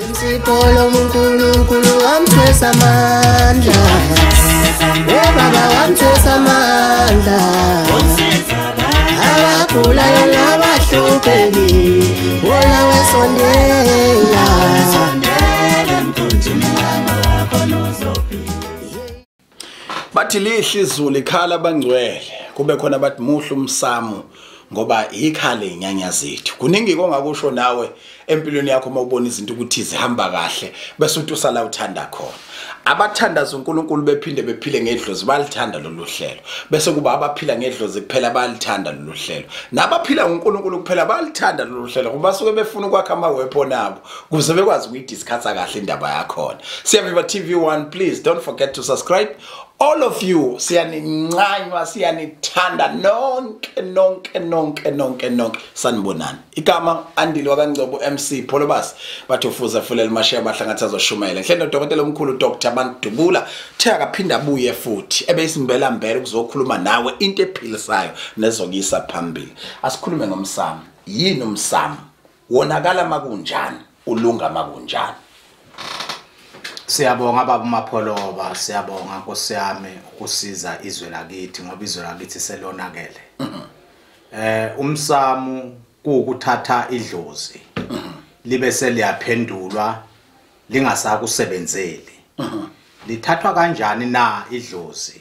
Insipho uNkulunkulu wamthwesa amandla. Baba wamthwesa amandla. Abagulayo nabahluphekile, wona wesondela. Bathi lihle izulu ikhala abangcwele, kube khona bathi muhle umsamo ngoba ikhala inyanya zethu. Kuningi kongakusho nawe empilweni yakho uma ubona izinto ukuthi zihamba kahle bese uthi usala uthanda khona. Abathandaza uNkulunkulu bephinde bephile ngedlozi balithanda lolu hlelo, bese kuba abaphila ngedlozi kuphela balithanda lolu hlelo, nabaphila ngoNkulunkulu kuphela balithanda lolu hlelo, ngoba basuke befuna ukwakha ama weapon abo kuze bekwazi ukuyidiscussa kahle indaba yakhona. Siyaviva TV1, please don't forget to subscribe. All of you, siyanincanywa, siyanithanda nonke nonke nonke nonke nonke. Sanibonani. Igama Andile wakaNgcobo MC Pholobas, bathi ufuza fulela mashiya bahlangatha zoshumayela. Ngihleli nodokotela omkhulu Dr. Bantu Dubula, uthe akaphinda abuye futhi ebeyisimbela mbele kuzokhuluma nawe into ephilisayo nezokuyisa phambili. Asikhulume ngomsamo. Yini umsamo? Wonakala makunjani? Ulunga makunjani? Siyabonga baba Mapholoba, siyabonga Nkosi yami ukusiza izwe lakithi ngoba izwe lakithi selonakele. Umsamo kuwukuthatha idlozi libe seliyaphendulwa lingasakusebenzeli. Lithathwa kanjani na idlozi?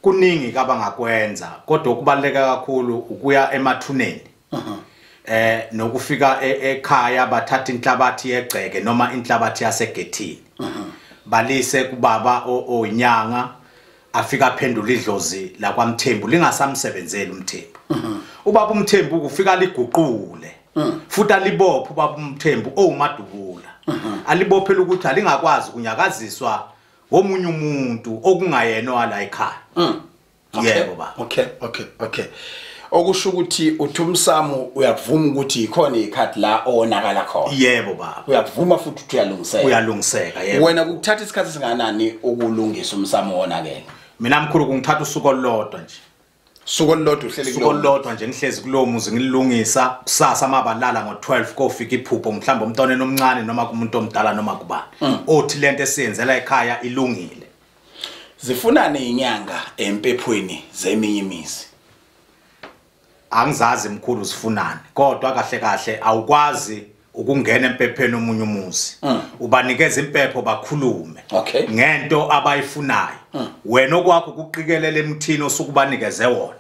Kuningi kabangakwenza kodwa okubaluleke kakhulu ukuya emathuneni. Nokufika ekhaya bathatha inhlabathi yegceke noma inhlabathi yasegethini. Balise kubaba oyinyanga afika aphendula idlozi la kwaMthembu lingasamsebenzeli uMthembu. Ubaba uMthembu kufika liguqule futhi alibophe ubaba uMthembu owumadubula. Alibophela ukuthi alingakwazi ukunyakaziswa omunye umuntu okungayena wala ekhaya. Yebo baba. Okay. Okusho ukuthi uthi umsamo uyakuvuma ukuthi ikhona ikhathi la owonakala khona. Yebo baba. Uyakuvuma futhi ukuthi uyalungiseka. Uyalungiseka yebo. Wena kukuthatha isikhathi singanani ukulungisa umsamo wonakele? Mina mkhulu kungithatha usuku olulodwa nje. Usuku olulodwa uhleli kulo. Usuku olulodwa nje ngihlezi kulowo muzi ngilungisa. Kusasa mabalala ngo12 kofika iphupho mhlawumbe umntwana omncane noma kumuntu omdala noma kubani. Othi lento esiyenzela ekhaya ilungile. Zifunane inyanga empephweni zeminye imizi? Angizazi mkhulu sifunane, kodwa kahle kahle awukwazi ukungena empepheni omunye umuzi. Ubanikeza impepho bakhulume ngento abayifunayo. Wena okwakho ukuqikelela emthini osukubanikeze wona.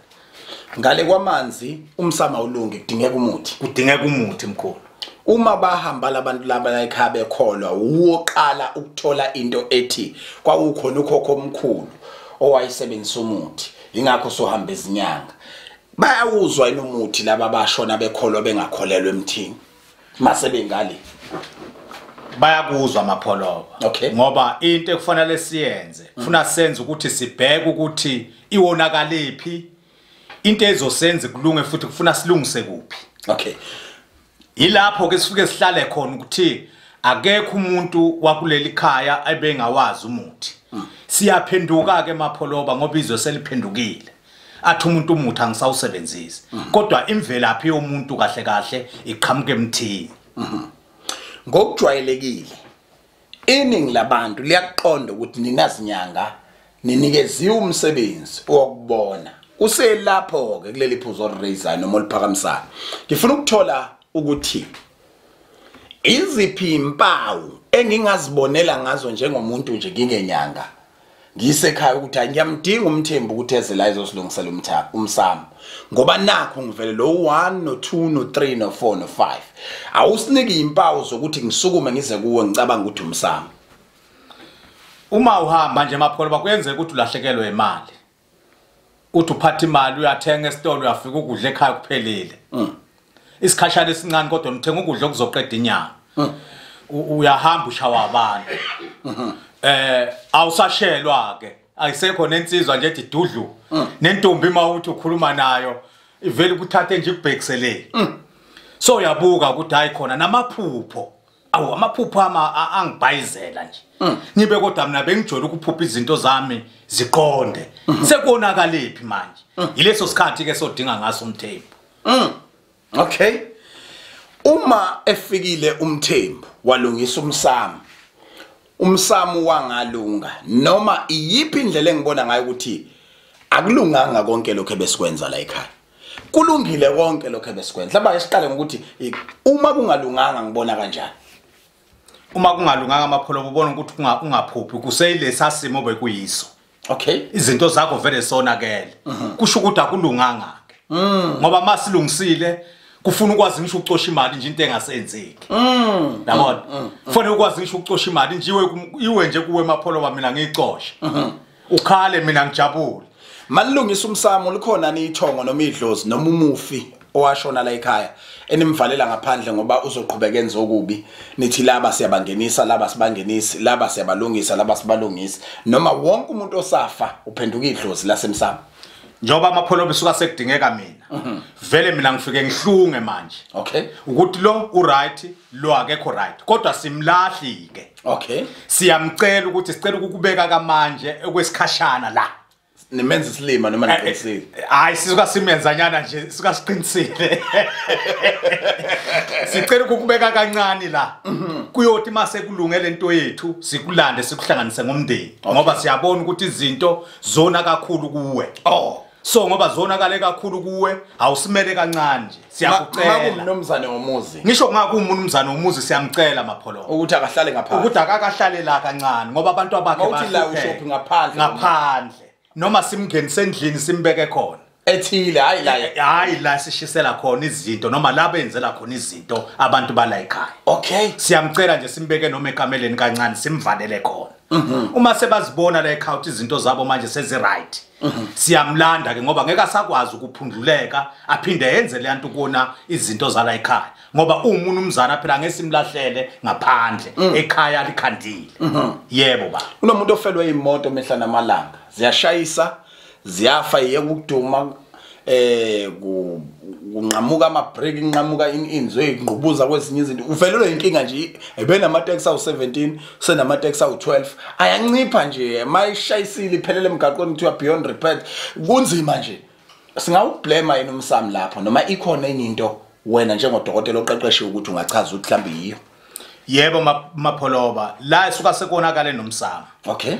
Ngale kwamanzi umsamo awulungi, kudingeka umuthi. Kudingeka umuthi mkhulu. Uma bahamba labantu laba ekhaya bekholwa, uwoqala ukuthola into ethi kwawukhona ukhokho omkhulu owayesebenzisa umuthi, ingakho sohamba izinyanga. Bayawuzwa inomuthi laba bashona bekholwa bengakholelwa emthini mase bengale bayakuzwa Mapholoba. Ngoba into ekufanele siyenze kufuna senze ukuthi sibheke ukuthi iwonakaliphi into ezosenza kulunge futhi kufuna silungise kuphi. Yilapho ke sifike sihlale khona ukuthi akekho umuntu wakuleli khaya ebengawazi umuthi. Siyaphenduka ke Mapholoba ngoba izwe seliphendukile. Athi umuntu umuthi angisawusebenzisi, kodwa imvelaphi yomuntu kahle kahle iqhamuke emthini. Ngokujwayelekile iningi labantu liyakuqonda ukuthi ninazinyanga ninikeziwe umsebenzi wokubona. Uselapho ke kuleli phuzo oliraisayo noma oliphakamisayo. Ngifuna ukuthola ukuthi iziphi impawu engingazibonela ngazo njengomuntu nje ngingenyanga ngisekhaya ukuthi ngiyamdinga uMthembu ukuthi eze la ezosilungisela umsamo, ngoba nakho ngivele lo 1 no 2 no 3 no 4 no 5. Awusiniki impawu zokuthi ngisukume ngize kuwe ngicabanga ukuthi umsamo. Uma uhamba nje Mapholoba kuyenzeka ukuthi ulahlekelwe imali. Uthi uphatha imali uyathenga esitolo uyafika ukudla ekhaya kuphelile. Isikhashana esincane kodwa uthenga ukudla okuzoqeda inyanga. Uyahamba ushawa abantu. Awusashelwa ke, ayisekho nensizwa nje ethi dudlu. Nentombi mawuthi ukhuluma nayo ivele ukuthathe nje ikubhekiselele. So uyabuka ukuthi hayi khona namaphupho. Awu amaphupho ama angibhayizela nje. Ngibe kodwa mina bengijwayele ukuphupha izinto zami ziqonde. Sekuonakaliphi manje? Yileso sikhathi ke sodinga ngaso uMthembu. Okay. Uma efikile uMthembu walungisa umsamo, umsamo wangalunga, noma iyiphi indlela engibona ngayo ukuthi akulunganga konke lokho ebesikwenza la ekhaya? Kulungile konke lokho ebesikwenza. Mhlawumbe siqale ngokuthi uma kungalunganga ngibona kanjani? Uma kungalunganga Mapholoba, ubona ukuthi ungaphuphi kuseyilesa simo bekuyiso. Okay. Izinto zakho vele sonakele. Kusho ukuthi akulunganga ke. Ngoba masilungisile kufuna ukwazi ngisho ukucosha imali nje into engasenzeki. Yabona? Kufanele ukwazi ngisho ukucosha imali nje iwe nje kuwe Mapholoba, mina ngiyicoshe. Ukhale mina ngijabule. Malungisa umsamo, likhona niyithongo noma idlozi noma umufi owashona la ekhaya enimvalela ngaphandle ngoba uzoqhubeka enze okubi, nithi laba siyabangenisa, laba sibangenisi, laba siyabalungisa, laba sibalungisi, noma wonke umuntu osafa uphenduka idlozi lasemsamo? Njengoba Mapholoba isuka sekudingeka mina, vele mina ngifike ngihlunge manje. Okay. Ukuthi lo uright, lo akekho right, kodwa simlahli ke. Okay. Siyamcela ukuthi sicela ukukubeka kamanje okwesikhashana la. Nimenza isilima noma niqinisile? Hayi, sisuka simenzanyana nje, sisuka siqinisile. Sicela ukukubeka kancane la. Kuyothi mase kulungele into yethu sikulande sikuhlanganise ngomndeni, ngoba siyabona ukuthi izinto zona kakhulu kuwe. Oh. So ngoba zonakale kakhulu kuwe, awusimele kancane nje. Siyakucela. Makumnumzane womuzi. Ngisho kungakuwumnumzane womuzi siyamcela Mapholoba ukuthi akahlale ngaphandle. Ukuthi akakahlale la kancane ngoba abantu abakhe bathi la ushophi ngaphandle. Ngaphandle. Noma simngenise endlini simbeke khona ethile, hayi la, hayi la sishisela khona izinto noma la benzela khona izinto abantu bala ekhaya. Okay. Siyamcela nje simbeke noma ekameleni kancane simvalele khona. Uma sebazibona la ekhaya izinto zabo manje sezi right, siyamlanda ke ngoba ngeke asakwazi ukuphundluleka aphinde yenze le nto kona izinto zala ekhaya, ngoba umunumzana phela ngesimlahlele ngaphandle ekhaya likhandile. Yebo ba. Unomuntu ofelwe imoto mehla namalanga, ziyashayisa, ziyafa, yeka ukuduma, kunqamuka ama brake, inqamuka inzwe, ingqubuza kwezinye izinto, uvelelwe inkinga nje. Ebenama taxi awu17, senama taxi awu12, ayancipha nje mayishayisile iphelele emgaqweni kuthiwa beyond repair. Kunzima nje. Singawublame yini umsamo lapho noma ikhona enye into wena njengodokotela oqeqeshiwe ukuthi ungachaza ukuthi mhlambe yiyo? Yebo Mapholoba, la isuka sekonakale nomsamo. Okay.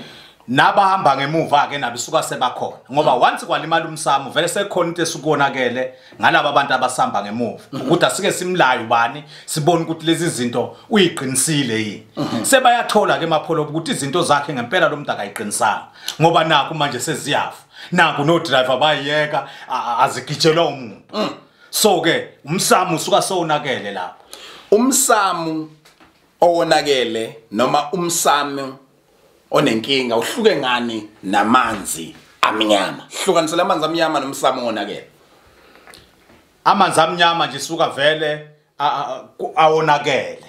Nabahamba ngemuva ke nabo isuka sebakhona, ngoba once kwalimala umsamo vele sekhona into esukonakele ngalabo abantu abasamba ngemuva, ukuthi asike simlayo ubani sibone ukuthi lezi zinto uyiqinisile yini. Sebayathola ke Mapholoba ukuthi izinto zakhe ngempela lo muntu akayiqinisanga, ngoba nakho manje seziyafa, naku no driver bayiyeka azigitshelwa umuntu. So ke umsamo usuka sewonakele lapho. Umsamo owonakele noma umsamo onenkinga uhluke ngani namanzi amnyama? Hlukanisela amanzi amnyama nomsamo owonakele. Amanzi amnyama nje suka vele awonakele.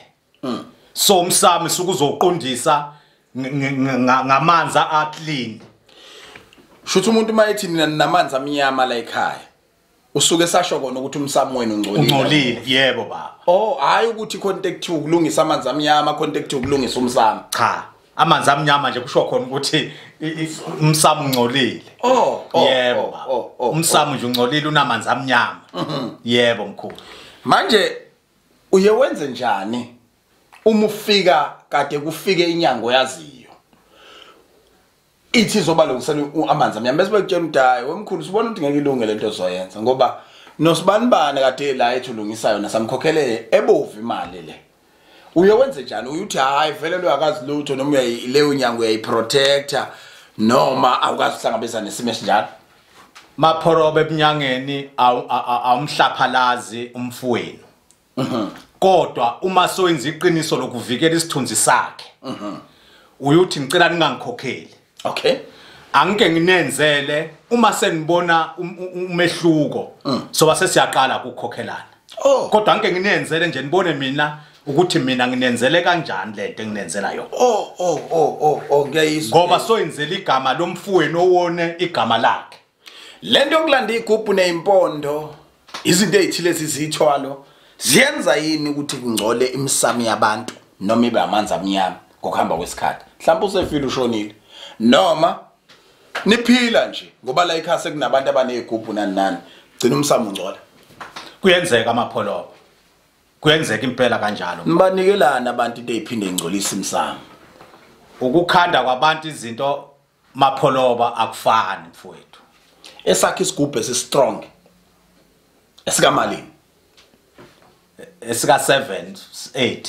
So umsamo suka uzoqondisa ngamanzi a clean. Shuthi umuntu mayethi nina namanzi amnyama la ekhaya, usuke sasho kona ukuthi umsamo wenu ungcolile. Ungcolile, yebo baba. Oh, hayi ukuthi contact ukulungisa amanzi amnyama, contact ukulungisa umsamo. Cha. Amanzi amnyama nje kusho khona ukuthi umsamo ungcolile. Oh, yebo baba. Umsamo nje ungcolile, unamanzi amnyama. Yebo mkhulu. Manje uye wenze njani uma ufika kade kufike inyango yaziyo ithi izobalungisela amanzi amnyama, bese bekutshela ukuthi hayi wemkhulu sibona ukuthi ngeke ilunge lento ozoyenza, ngoba nosibanibani kade la ethi ulungisayo nasamkhokhele ebovu imali le. Uye wenze njani? Uyuthi hayi vele lo akazi lutho, noma leyo nyango uyayiprotector, noma awukazi uhlangabezana nesimo esinjalo? Mapholoba ebunyangeni awumhlaphalazi umfowenu. Kodwa uma soyenza iqiniso lokuvikela isithunzi sakhe, uyuthi ngicela ningangikhokheli. Okay. Angike nginenzele uma senibona umehluko, soba sesiyaqala ukukhokhelana. Kodwa angike nginenzele nje nibone mina ukuthi mina nginenzele kanjani lento enginenzela yona. Oh, ngiyayizwa. Ngoba soyenzela igama lomfowenu owone igama lakhe. Lento yokulanda igubhu nezimpondo, izinto ezithile ezizithwalo, ziyenza yini ukuthi kungcole imisamo yabantu noma ibe amanzi amnyama ngokuhamba kwesikhathi? Mhlawumbe usefile ushonile, noma niphila nje ngoba la ekhaya sekunabantu abanezigubhu nani nani, gcina umsamo ungcola. Kuyenzeka Mapholoba. Kuyenzeka impela kanjalo. Nibanikelana abantu into eziphinde ingcolisa imsamo. Ukukhanda kwabantu izinto mapholoba akufani mfowethu. Esakhe isigubhu esi strong. Esikamalini? Esika 7 8.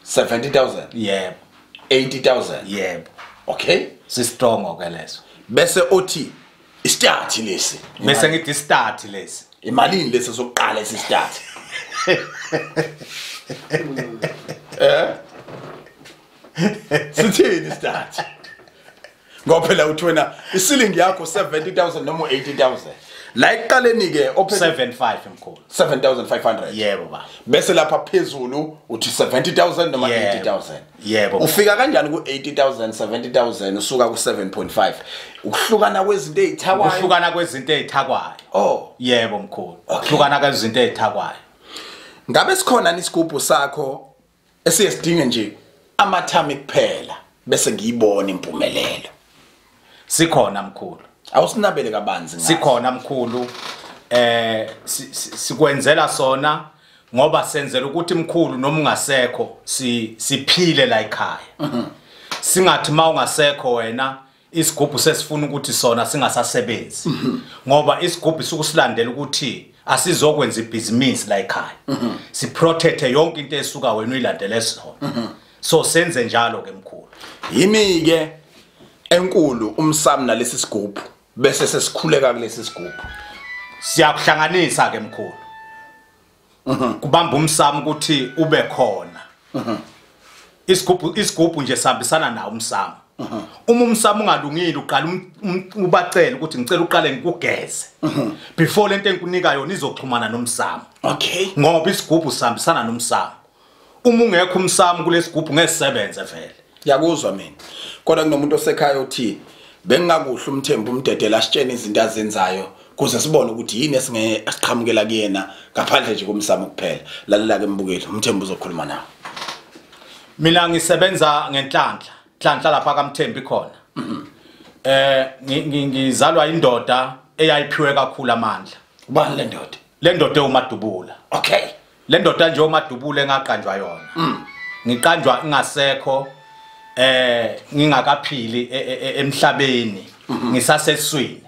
70,000. Yebo. 80,000. Yebo. Okay. Si strong ke leso. Bese othi istart lesi. Bese ngithi start lesi. Imalini lesi sokuqala esi start? Sithini start? Ngoba phela uthi wena isilingi yakho 70,000 noma 80,000. La ekuqaleni ke 75 mkhulu. 7,500. Yebo baba. Bese lapha phezulu uthi 70,000 noma 80,000. Yebo. Ufika kanjani ku 80,000 70,000 usuka ku 7.5? Ukuhlukana kwezinto ezithakwayo. Ukuhlukana kwezinto ezithakwayo. Oh. Yebo mkhulu. Ukuhlukana kwezinto ezithakwayo. Ngabe sikhona isigubhu sakho esiye sidinge nje amathami kuphela bese ngiyibona impumelelo? Sikhona mkhulu. Awusinabele kabanzi ngaso. Sikhona mkhulu. Sikwenzela sona ngoba senzela ukuthi mkhulu noma ungasekho siphile la ekhaya. Singathi mawungasekho wena isigubhu sesifuna ukuthi sona singasasebenzi. Ngoba isigubhu sukusilandela ukuthi asizokwenza ibhizinisi la ekhaya. Siprotect yonke into esuka wena uyilandele sona. So senze njalo ke mkhulu. Yimi ke enkulu umsamo nalesi sigubhu bese sesikhuleka kulesi sigubhu. Siyakuhlanganisa ke mkhulu. Kubamba umsamo ukuthi ube khona. Isigubhu nje sihambisana nawo umsamo. Uma umsamo ungalungile uqala ubacela ukuthi ngicela uqale ngikugeze. Before lento enkunika yona izoxhumana nomsamo. Okay. Ngoba isigubhu sihambisana nomsamo. Uma ungekho umsamo kulesigubhu ngesisebenze vele. Ngiyakuzwa mina. Kodwa kunomuntu osekhaya othi bengingakuhle umthembu umdedela asitshene izinto azenzayo kuze sibone ukuthi yini esinge asiqhamukela kuyena ngaphandle nje komsamo kuphela. Lalela ke mbukeli, umthembu uzokhuluma nawe. Mina ngisebenza ngenhlanhla. Nhlanhla lapha kaMthembu khona. Ngizalwa indoda eyayiphiwe kakhulu amandla. Ubani le ndoda? Le ndoda uMadubula. Okay. Le ndoda nje uMadubula engaqanjwa yona. Ngiqanjwa ingasekho ngingakaphili emhlabeni ngisaseswini.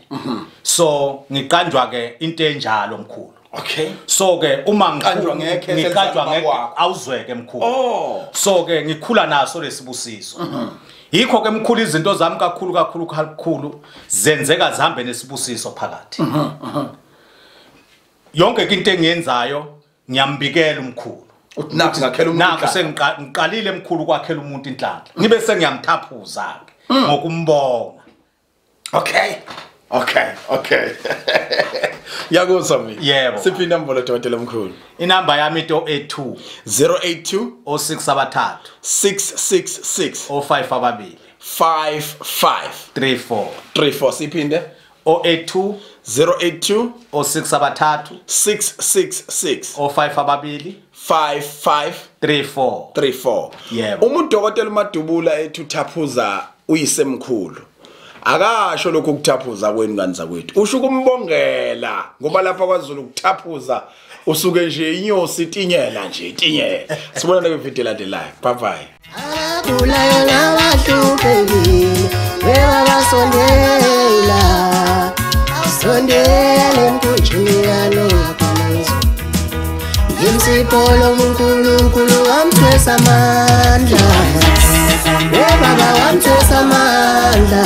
So ngiqanjwa ke into enjalo mkhulu. Okay. So ke uma ngiqanjwa ngekhe ngiqanjwa ngeke awuzweke mkhulu. Oh. So ke ngikhula naso lesibusiso. Yikho ke mkhulu izinto zami kakhulu kakhulu kakhulu zenzeka zihambe nesibusiso phakathi. Yonke into engiyenzayo ngiyambikela umkhulu. Uthi nakho ngakhela umuntu. Nakho sengiqalile mkhulu kwakhela umuntu inhlanhla. Ngibe sengiyamthaphuza ke ngokumbonga. Okay. Okay, okay. Ngiyakuzwa mina. Yebo. Siphi inombolo dokotela omkhulu? Inamba yami ito 82 082 06 666 05 55 34 34. Siphinde 082 082 06 666 05 55 34 34. Yebo. Uma udokotela uMadubula ethi uthaphuza uyisemkhulu, akasho lokhu ukuthaphuza kwenu kani zakwethu, usho ukumbongela ngoba lapha kwaZulu ukuthaphuza usuke nje inyosi itinyela nje itinyela. Sibonane kwivideo elandelayo. Bye bye. Abagulayo nabahluphekile bebabasondela sondela emkhunjini kaNoah. Ngimsipho loNkulunkulu wamthwesa amandla. Baba wamthwesa amandla.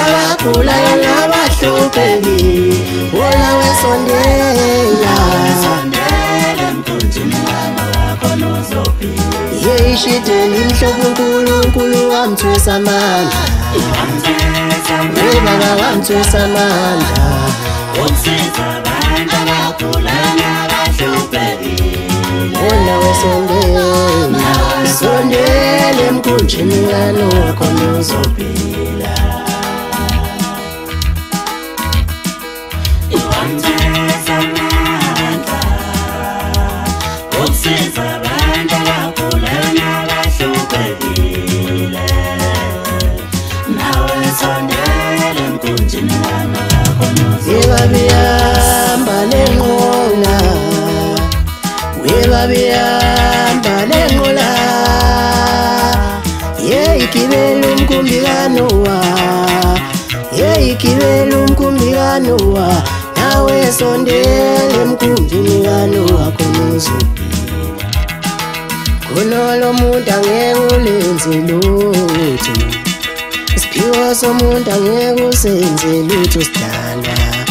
Abagulayo nabahluphekile wona wesondela Yeyishideni imhlobo uNkulunkulu wamthwesa amandla. Baba wamthwesa amandla. Wona wesondela sondela emkhunjini kaNoah khona uzophila. Yebabiyamba lenqola. umkhumbi kaNowa, hey gibela umkhumbi kaNowa, nawe sondela emkhumbini kaNowa khona uzophila. Khona lo muntu angeke ulenze lutho, isiphiwo somuntu angeke usenze lutho sidalwa.